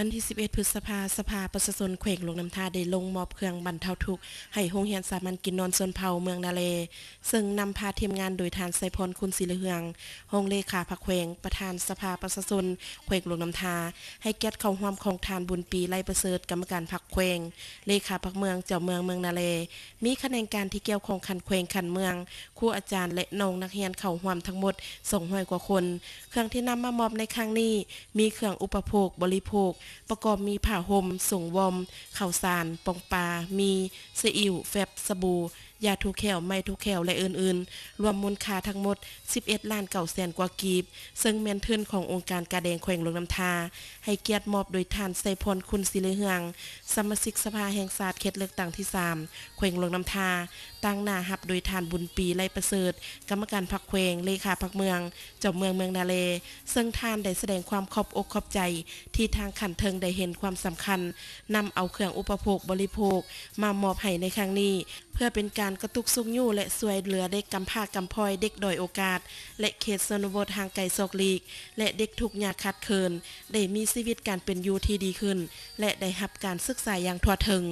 ວັນທີສິບເອັດ ພຶດສະພາ, ສະພາປະຊາຊົນແຂວງຫຼວງນ້ຳທາໄດ້ລົງມອບເຄື່ອງບັນເທົາທຸກໃຫ້ໂຮງຮຽນສາມັນກິນນອນຊົນເຜົ່າເມືອງນາແລ, ເຊິ່ງນຳພາທີມງານໂດຍທ່ານ ໄຊພອນ ຄຸນສີເຫຼືອງ, ຮອງເລຂາພັກແຂວງ, ປະທານສະພາປະຊາຊົນແຂວງຫຼວງນ້ຳທາ, ໃຫ້ກຽດເຂົ້າຮ່ວມຂອງທ່ານ ບຸນປີ ໄລປະເສີດ, ກຳມະການພັກແຂວງ, ເລຂາພັກເມືອງ, ເຈົ້າເມືອງເມືອງນາແລ, ມີຂະແໜງການທີ່ກ່ຽວຂ້ອງຂັ້ນແຂວງ, ຂັ້ນເມືອງ, ຄູອາຈານ ແລະ ນ້ອງນັກຮຽນເຂົ້າຮ່ວມທັງໝົດ ສອງຮ້ອຍກວ່າຄົນ. ເຄື່ອງທີ່ນຳມາມອບໃນຄັ້ງນີ້ ມີເຄື່ອງອຸປະໂພກບໍລິໂພກ ປະກອບມີຜ້າຫົ່ມ, ສົງວອມ, ເຂົ້າສານ, ປອງປາ, ໝີ່, ຊີອິ້ວ, ແຟັບ, ສະບູ, ຢາຖູແຂ້ວ, ໄມ້ຖູແຂ້ວ ແລະ ອື່ນໆ, ລວມມູນຄ່າທັງໝົດ ສິບເອັດລ້ານເກົ້າແສນກວ່າກີບ, ເຊິ່ງແມ່ນທຶນຂອງອົງການກາແດງແຂວງຫຼວງນ້ຳທາ, ໃຫ້ກຽດມອບໂດຍທ່ານ ໄຊພອນ ຄຸນສີເຫຼືອງ, ສະມາຊິກສະພາແຫ່ງຊາດເຂດເລືອກຕັ້ງທີສາມ ແຂວງຫຼວງນ້ຳທາ, ຕາງໜ້າຮັບໂດຍທ່ານ ບຸນປີ ໄລປະເສີດ, ກຳມະການພັກແຂວງ, ເລຂາພັກເມືອງ, ເຈົ້າເມືອງເມືອງນາແລ, ເຊິ່ງທ່ານໄດ້ສະແດງຄວາມຂອບອົກຂອບໃຈທີ່ທາງຂັ້ນເທິງໄດ້ເຫັນຄວາມສຳຄັນ, ນຳເອົາເຄື່ອງອຸປະໂພກບໍລິໂພກມາມອບໃຫ້ໃນຄັ້ງນີ້, ເພື່ອເປັນການກະຕຸກຊຸກຍູ້ ແລະ ຊ່ວຍເຫຼືອເດັກກຳພ້າກຳພ້ອຍ, ເດັກດ້ອຍໂອກາດ ແລະ ເຂດຊົນນະບົດຫ່າງໄກສອກຫຼີກ ແລະ ເດັກທຸກຍາກຂາດເຂີນ ໄດ້ມີຊີວິດການເປັນຢູ່ທີ່ດີຂຶ້ນ ແລະ ໄດ້ຮັບການສຶກສາຢ່າງທົ່ວເຖິງ.